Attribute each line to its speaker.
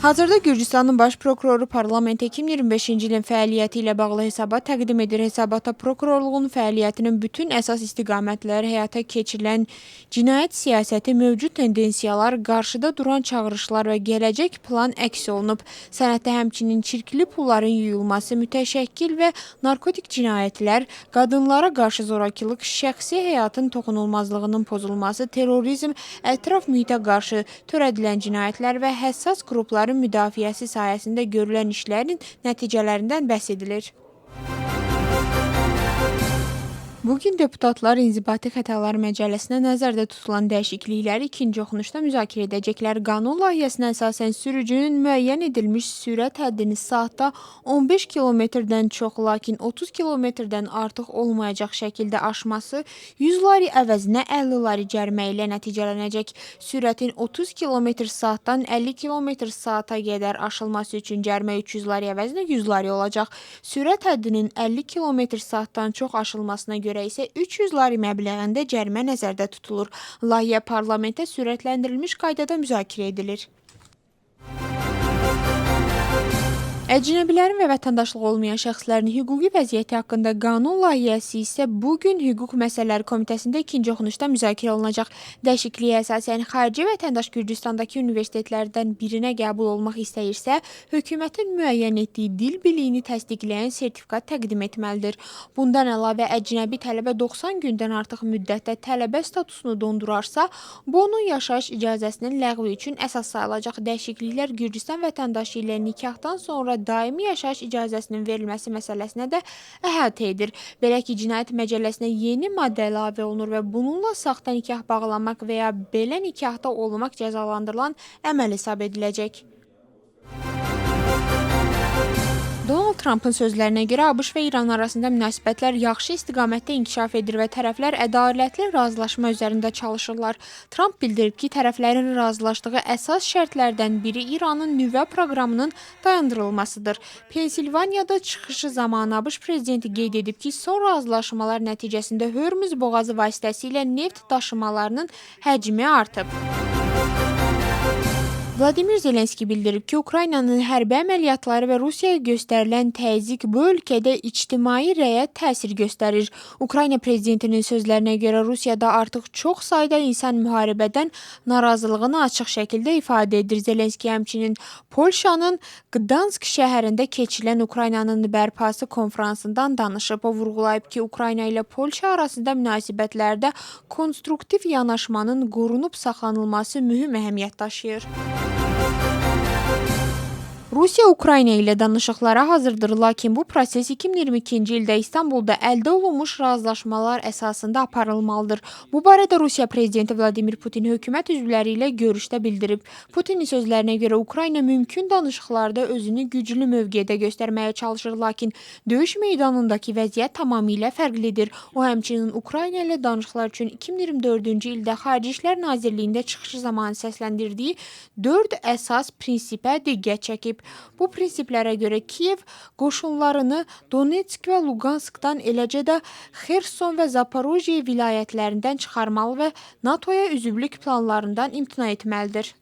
Speaker 1: Hazırda Gürcüstanın baş prokuroru parlamentə 2025-ci ilin fəaliyyəti ilə bağlı hesabat təqdim edir. Hesabata prokurorluğun fəaliyyətinin bütün əsas istiqamətləri, həyata keçirilən cinayət siyasəti, mövcud tendensiyalar, qarşıda duran çağırışlar və gələcək plan əks olunub. Sənəddə həmçinin çirkli pulların yuyulması, mütəşəkkil və narkotik cinayətlər, qadınlara qarşı zorakılıq, şəxsi həyatın toxunulmazlığının pozulması, terrorizm, ətraf mühitə qarşı törədilən cinayətlər və həssas qrupların müdafiəsi sahəsində görülən işlərin nəticələrindən bəhs edilir. Bugün deputatlar İnzibati Xətalar Məcəlləsinə nəzərdə tutulan dəyişiklikləri ikinci oxunuşda müzakirə edəcəklər. Qanun layihəsinə əsasən sürücünün müəyyən edilmiş sürət həddini saatda 15 kilometrdən çox, lakin 30 kilometrdən artıq olmayacaq şəkildə aşması 100 lari əvəzinə 50 lari cərimə ilə nəticələnəcək. Sürətin 30 km saatdan 50 km saata qədər aşılması üçün cərimə 300 lari əvəzinə 100 lari olacaq. Sürət həddinin 50 km saatdan çox aşılmasına görə isə 300 lari məbləğində cərimə nəzərdə tutulur. Layihə parlamentdə sürətləndirilmiş qaydada müzakirə edilir. Əcnəbilərin və vətəndaşlığı olmayan şəxslərin hüquqi vəziyyəti haqqında qanun layihəsi isə bu gün Hüquq Məsələləri Komitəsində ikinci oxunuşda müzakirə olunacaq. Dəyişikliyə əsasən xarici vətəndaş Gürcüstandakı universitetlərdən birinə qəbul olmaq istəyirsə, hökumətin müəyyən etdiyi dil biliyini təsdiqləyən sertifikat təqdim etməlidir. Bundan əlavə əcnəbi tələbə 90 gündən artıq müddətdə tələbə statusunu dondurarsa, bu onun yaşayış icazəsinin ləğvi üçün əsas sayılacaq. Dəyişikliklər Gürcüstan vətəndaşı ilə nikahdan sonra daimi yaşayış icazəsinin verilməsi məsələsinə də əhatə edir. Belə ki, Cinayət Məcəlləsinə yeni maddə əlavə olunur və bununla saxta nikah bağlamaq və ya belə nikahda olmaq cəzalandırılan əməl hesab ediləcək. Donald Trumpın sözlərinə görə ABŞ və İran arasında münasibətlər yaxşı istiqamətdə inkişaf edir və tərəflər ədalətli razılaşma üzərində çalışırlar. Trump bildirib ki, tərəflərin razılaşdığı əsas şərtlərdən biri İranın nüvə proqramının dayandırılmasıdır. Pensilvaniyada çıxışı zamanı ABŞ prezidenti qeyd edib ki, son razılaşmalar nəticəsində Hörmüz boğazı vasitəsilə neft daşımalarının həcmi artıb. Vladimir Zelenski bildirib ki, Ukraynanın hərbi əməliyyatları və Rusiyaya göstərilən təzyiq bu ölkədə ictimai rəyə təsir göstərir. Ukrayna prezidentinin sözlərinə görə Rusiyada artıq çox sayda insan müharibədən narazılığını açıq şəkildə ifadə edir. Zelenski həmçinin Polşanın Qdansk şəhərində keçirilən Ukraynanın bərpası konfransından danışıb. O vurğulayıb ki, Ukrayna ilə Polşa arasında münasibətlərdə konstruktiv yanaşmanın qorunub saxlanılması mühüm əhəmiyyət daşıyır. Rusiya Ukrayna ilə danışıqlara hazırdır, lakin bu proses 2022-ci ildə İstanbulda əldə olunmuş razılaşmalar əsasında aparılmalıdır. Bu barədə Rusiya prezidenti Vladimir Putin hökumət üzvləri ilə görüşdə bildirib. Putinin sözlərinə görə Ukrayna mümkün danışıqlarda özünü güclü mövqedə göstərməyə çalışır, lakin döyüş meydanındakı vəziyyət tamamilə fərqlidir. O həmçinin Ukrayna ilə danışıqlar üçün 2024-cü ildə Xarici İşlər Nazirliyində çıxışı zamanı səsləndirdiyi 4 əsas prinsipə diqqət çəkib. Bu prinsiplərə görə Kiyev qoşunlarını Donetsk və Luqanskdan, eləcə də Xerson və Zaporojye vilayətlərindən çıxarmalı və NATO-ya üzvlük planlarından imtina etməlidir.